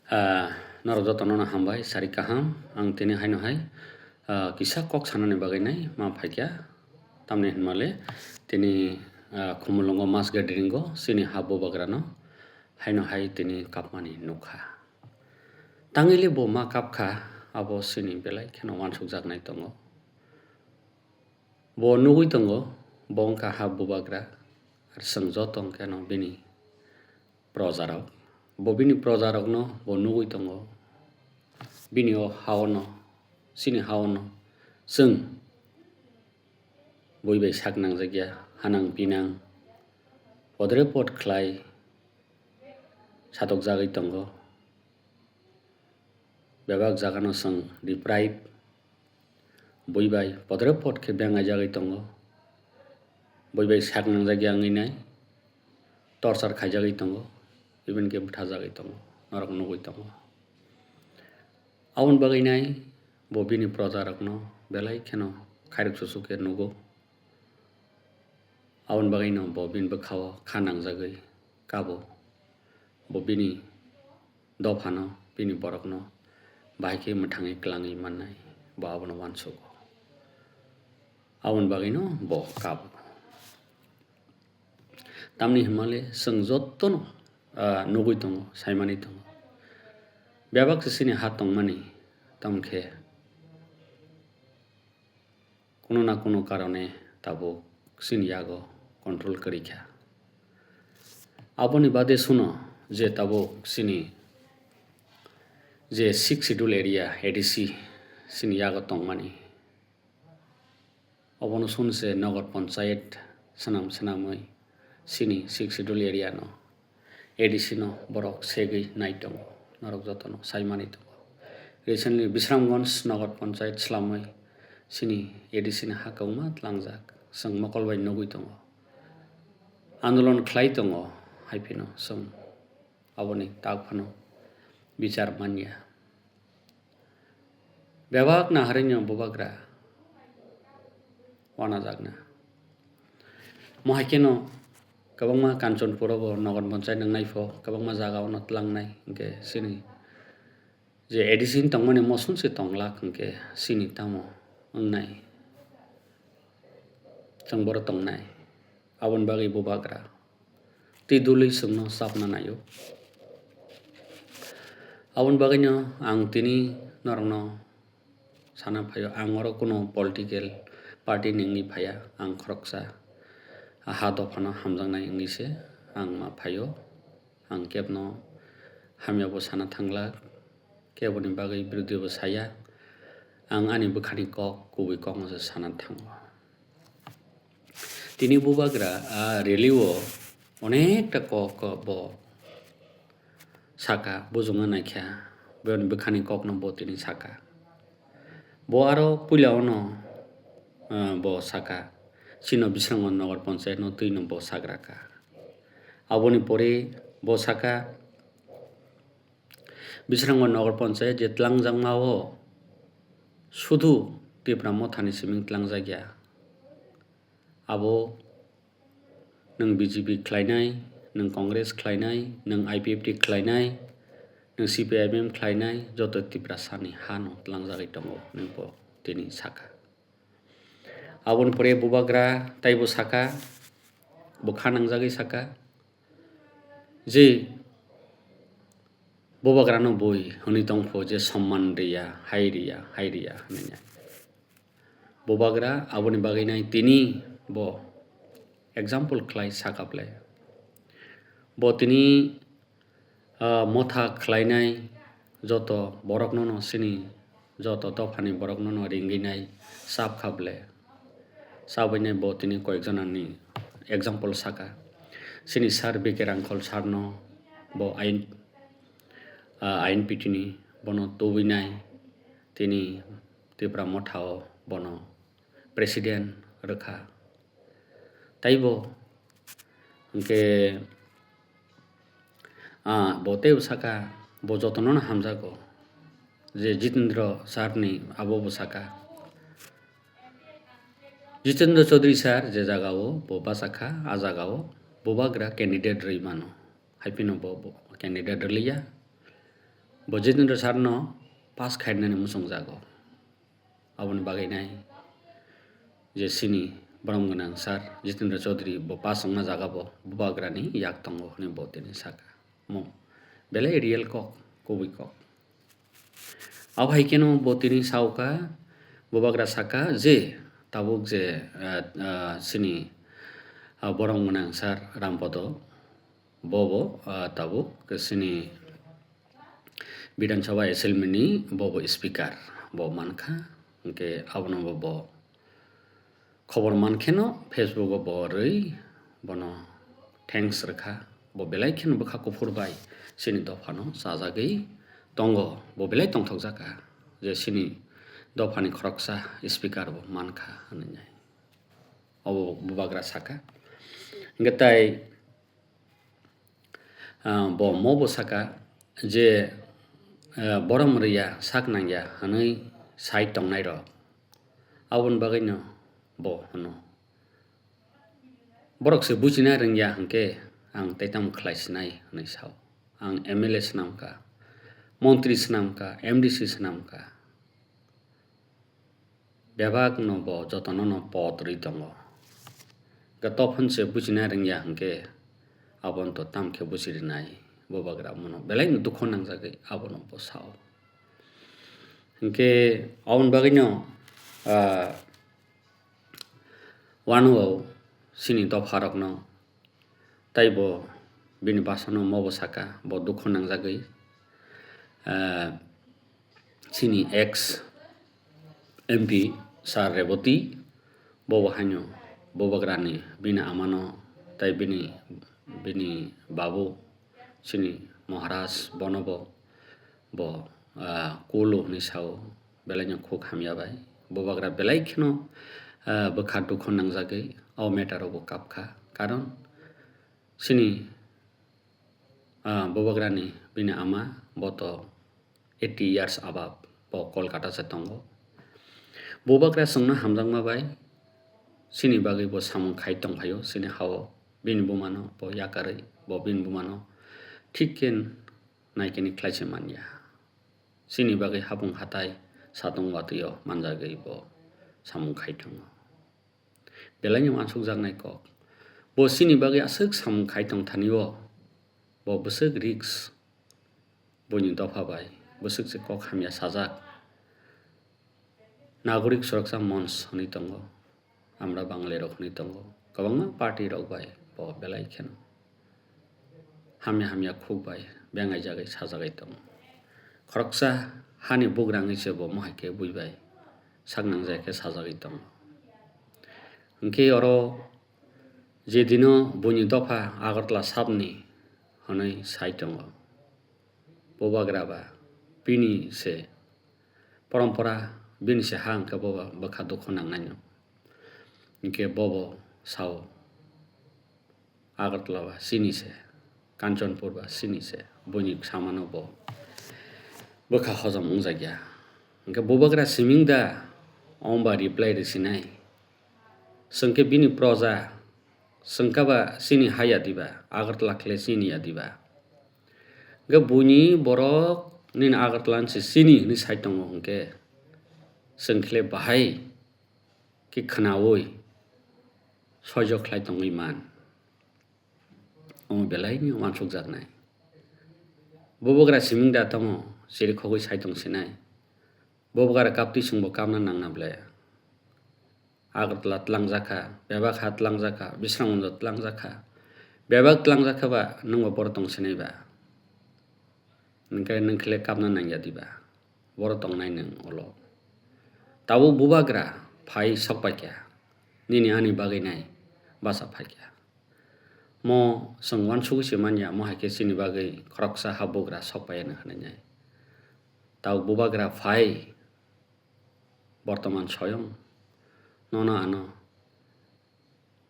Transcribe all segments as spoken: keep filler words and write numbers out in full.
Ah, norok jotono no hambai, sari kaham. Ang tini haino hai, ah, kisa kok sanani bagwi nai ma phaikha. Tamni hinmale tini, ah, Khumulwngo mass gathering o chini ha bubagrano haino hai tini kapmani nukha. Tangwi le bo ma kapkha, abo chini belai kheno uansukjaknai tongo. Bo nugwi tongo, bo wngkha ha bubagra, ar chwng joto wngkhe no bini projarok. Bo bini projarokno bo nugwi tongo, bini o ha-o no, chini ha-o no chwng bui bai sak nangjakya, hanang pinang, podre pod khlai satokjagwi tongo. Bebak jagano chwng deprive, bui bai podre pod khe bengaijagwi tongo, bui bai sak nangjakya wngwi nai, torchar khaijagwi tongo, even khe bwthajagwi tongo, norok nugwi tongo. Aboni bagwi nai bo bini projarokno belai kheno khairok chuchuk khe nugo. Aboni bagwino bo bini bwkha-o kha nangjagwi kabo. Bo bini dophano, bini borokno bahai khe mwthangwi klangwi mannai, bo abono uansugo. Aboni bagwino bo kabo. Tamni hinmale chwng jotono, ah, nugwi tongo, saimani tongo. Bebak se chini ha tongmani, tamkhe kuno na kuno karone tabuk chini yago control kwrwi kha. Aboni bade suno je tabuk chini je Sixth Schedule area, A D C, chini yago tongmani, obono sun se Nagar Panchayat swnam swnamwi chini Sixth Schedule area no A D C no borok segwi nai tongo, norok jotono saimani tongo. Recently Bisramganj Nagar Panchayat swlamwi chini A D C ni ha kwbangma tlangjak, chwng mokol bai nugwi tongo. Andolon khlai tongo, hai phano chwng aboni tak phano bichar manya. Bebak naharino bubagra wanajakna. Mo hai kheno kwbangma Kanchanpur o bo Nagar Panchayat wngnai pho, kwbangma jaga o no tlangnai, hinkhe chini je A D C ni tongmani mo sung se tonglak hinkhe chini tamo wngnai, chwng boro tongnai, aboni bagwi bubagra twi dulwi chwngno chapna naio. Aboni bagwino ang tini norokno sana phaio, ang oro kuno political party ni wngwi phaiya, ang khoroksa ha dophano hamjaknai wngwi se ang ma phaio. Ang kebno hamyabo sana thanglak, keboni bagwi birodhi bo saya. Ang ani bwkhani kok, kubui kokno se sana thango. Tini bubagra a rally o onekta kok bo saka, bujungna naikha, boni bwkhani kokno bo tini saka. Bo aro puila ono, ah, bo saka, chino Bisramganj Nagar Panchayat no twino bo sagraka. Aboni pore bo saka, Bisramganj Nagar Panchayat je tlangjakma o sudhu Tipra Mothani siming tlangjakya. Abo nwng B J P khlainai, nwng Congress khlainai, nwng I P F T khlainai, nwng C P I M khlainai, joto Tiprasani hano tlangjagwi tongo, nwng bo tini saka. Aboni pore bubagra taibo saka, bo kha nangjagwi saka, je bubagrano bui hwnwi tongpho je somman riya, hai riya, hai riya hwnwi nai. Bubagra aboni bagwi nai tini bo example khlai saka phle. Bo tini, ah, motha khlainai joto borokno no chini joto dophani borokno no ringwi nai, chap kha ble. Chabwi nai bo tini koyek jona ni example saka. Chini sir B K Rangkhol sir no bo ain, ah, ain pitini bono tubui nai, tini Tipra Motha o bono president rwkha. Taibo hwnkhe, ah, bo teibo saka, bo jotono no hamjago, je Jitendra sir ni abo bo saka. Jitendra Chaudhary sir je jaga o bo bachakha, a jaga o bubagra candidate rwi mano. Hai phano bo, bo candidate rwliya. Bo Jitendra Sir no pass khainani muchungjago. Aboni bagwi nai je chini borom gwnang sir Jitendra Chaudhary bo pass wngna jaga bo bubagrani yak tongo hwnwi bo tini saka. Mo belai real kok, kubui kok. Abo hai kheno bo tini saukha, bubagra saka je tabuk je, ah, ah, chini, ah, borom gwnang sir Rampodo, bobo, ah, tabuk chini Bidhan Sabha Assembly ni bobo speaker bo mankha, hwnkhe abono bo, bo khobor mankheno Facebook o bo rwi bono thanks rwkha. Bo belai kheno bwkha kuphur bai chini dophano chajagwi tongo, bo belai tongthokjakha je chini dophani khoroksa speaker bo mankha hwnwi. Obo bubagra saka. Hwnkhe tai, ah, bo mo bo saka je, ah, borom rwya sak nangya hwnwi sai tongnairok. Aboni bagwino bo hwno, borok se bujina rwngya hwnkhe ang tei tamo khlai sinai hwnwi sao. Ang M L A swnamkha, montri swnamkha, M D C swnamkha. Bebak no bo jotono no pod rwi tongo. Hwnkhe tophon se bujina rwngya hwnkhe abono to tam khe buji rwnai, bubagra mono belai no dukho nangjagwi abono bo sao. Hwnkhe aboni bagwino, ah, wano chini dopharokno tei bo bini basano mo bo saka, bo dukho nangjagwi, ah, chini ex M P Sir Reboti, bo bo haino bubagrani bini amano tei bini, bini babu chini Maharaj bono bo, bo, ah, kulu hwnwi sao, belaino khuk hamya bai. Bubagra belai kheno, ah, bwkha dukho nangjagwi o matter o bo kapkha. Karon chini, ah, bubagrani bini ama bo to eighty years above, bo Kolkata se tongo. Bubagra chwngno hamjakma bai chini bagwi bo samung khai tongphaio chini hao, bini bumano bo yakarwi, bo bini bumano thik khe naikeni khlai se manya. Chini bagwi hapung hatai satung watwi o manjagwi bo samung khai tongo. Belaino uansukjaknai kok. Bo chini bagwi aswk samung khai tong thani o. Bo bwswk risk. Buini dopha bai bwswk se kok hamya sajak. Nagorik Suraksa Monch hwnwi tongo. Amra Bangali rok hwnwi tongo. Kwbangma party rok bai bo belai kheno hamya hamya khuk bai bengai jagwi sajagwi tongo. Khoroksa hani bugrangwi se bo mohai khe bui bai sak nangjak khe sajagwi tongo. Hwnkhe oro je dino buini dopha Agartala sabni hwnwi sai tongo. Bubagra ba bini se porompora, bini se ha hwnkhe bo ba bwkha dukhu nangnaino. Hwnkhe bobo sao, Agartala ba chini se, Kanchanpur ba chini se, buini samano bo bwkha hojom wngjakya. Hwnkhe bubagra siming da, omo ba reply rwsinai. Chwng khe bini proja, chwng khe ba chini ha ya diba, Agartala khle chini ya diba? Hwnkhe buini borok nini Agartala se chini hwnwi sai tongo hwnkhe, chwng khle bahai khe khwnaui soijo khlai tongwi man. Omo belai no uansukjaknai. Bubagra siming da tamo, chiri khogwi sai tong sinai. Bubagra kaptwi chwngbo kapna nangna ble. Agartala tlangjak kha, bebak ha tlangjak kha, Bisramganj tlangjak kha. Bebak tlangjak kha ba nwng bo boro tong sinai ba. Hwnkhe nwng khle kapna nangya diba? Boro tongnai nwng ulo. Tabuk bubagra phai sokpaikha. Nini ani bagwi nai basa phaikha. Mo chwng uansugwi se manya, mo hai khe chini bagwi khoroksa ha bugra sokpaiya nw hwnwi nai. Tabuk bubagra phai bortoman soyong nono ano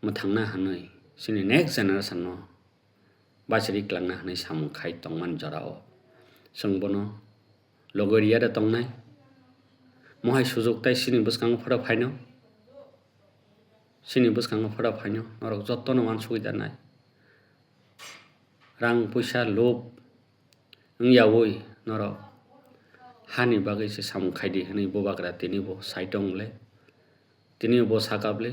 mwthangna hwnwi chini next generation no bachiri kwlangna hwnwi samung khai tongmani jorao chwng bono logo riya da tongnai. Mohai sujuk tai chini bwskango phora phaino, chini bwskango phora phaino norok jotono uansugwi da nai. Rang puisa lob wngyaui norok hani bagwi se samung khaidi hwnwi bubagra tini bo sai tong le, tini bo sakap le,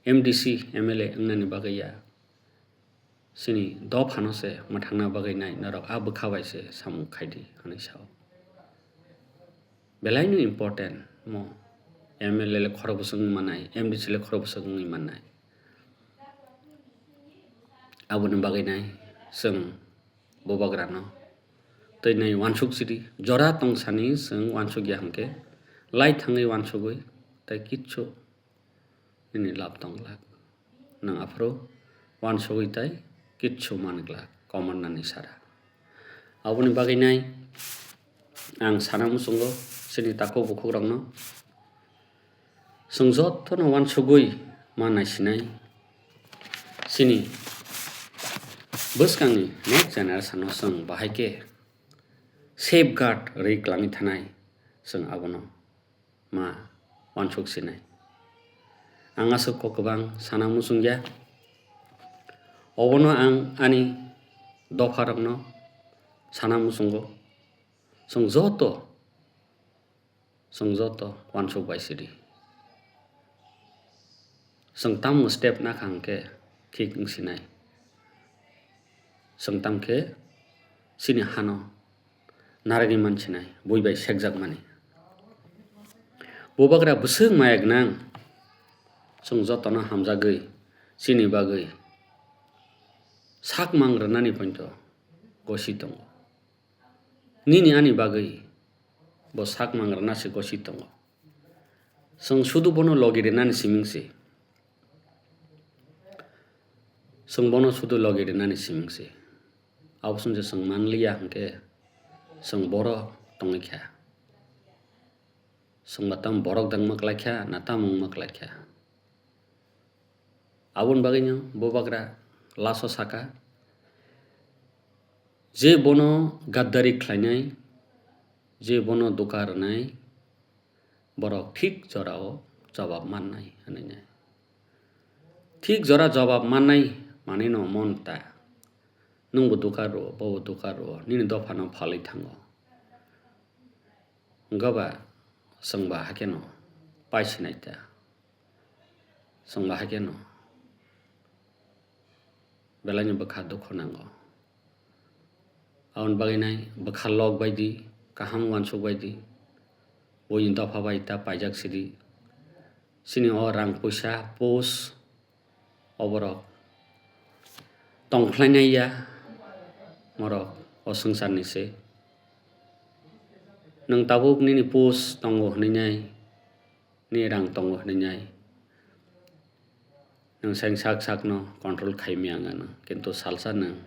M D C, M L A wngnani bagwi ya, chini dophano se mwthangna bagwi nai norok a bwkha bai se samung khaidi hwnwi sao. Belaino important mo, M L A le khorok bwswk wngwi mannai, M D C le khorok bwswk wngwi mannai. Aboni bagwi nai chwng bubagrano twi nai uansuk sidi, jora tong sani chwng uansuk ya hwnkhe lai thangwi uansugwi tei kichu nini lab tong glak. Nwng aphuru uansugwi tei kichu man glak, komornani sara. Aboni bagwi nai ang sana muchungo chini takhuk bukhukrokno, chwng jotono uansugwi ma naisinai chini bwskangni next generation-o chwng bahai khe safeguard rwi kwlangwi thanai, chwng abono ma uansuk sinai. Ang aswk kok kwbang sana muchung ya. Obono ang ani dopharokno sana muchungo. Chwng joto, chwng joto uansuk bai sidi. Chwng tamo step nakha hwnkhe thik wng sinai. Chwng tamkhe chini hano narwgwi man sinai, bui bai sekjakmani. Bubagra bwswk maya gwnang, chwng jotono hamjagwi chini bagwi sak mang rwnani poito gosi tongo. Nini ani bagwi bo sak mang rwna se gosi tongo. Chwng sudu bono logi rwnani siming se. Chwng bono sudu logi rwnani siming se. Abo chwng je chwng manliya hwnkhe chwng boro tongwi kha. Chwng ba tamo borok dangma kwlai kha, na tamo wngma kwlai kha. Aboni bagwino bubagra laso saka, je bono gaddari khlainai, je bono doka rwnai, borok thik jorao jobab mannai hwnwi nai. Thik jora jobab mannai manwino mon ta. Nwngbo doka rwo, bobo doka rwo, nini dophano phalwi thango. Wngkha ba chwng ba hakheno pai sinai ta. Chwng ba hakheno belaino bwkha dukhu nango. Aboni bagwi nai bwkha lok bai di, kaham uansuk bai di. Buini dopha bai ta paijak sidi. Chini o rang puisa post oborok tongkhlainai ya, morok o swngcharni se. Nwng tabuk nini post tongo hwnwi nai, nini rang tongo hwnwi nai. Nwng seng sak sakno control khai maya wngano, kintu salsa nwng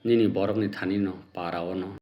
nini borokni thanino para ono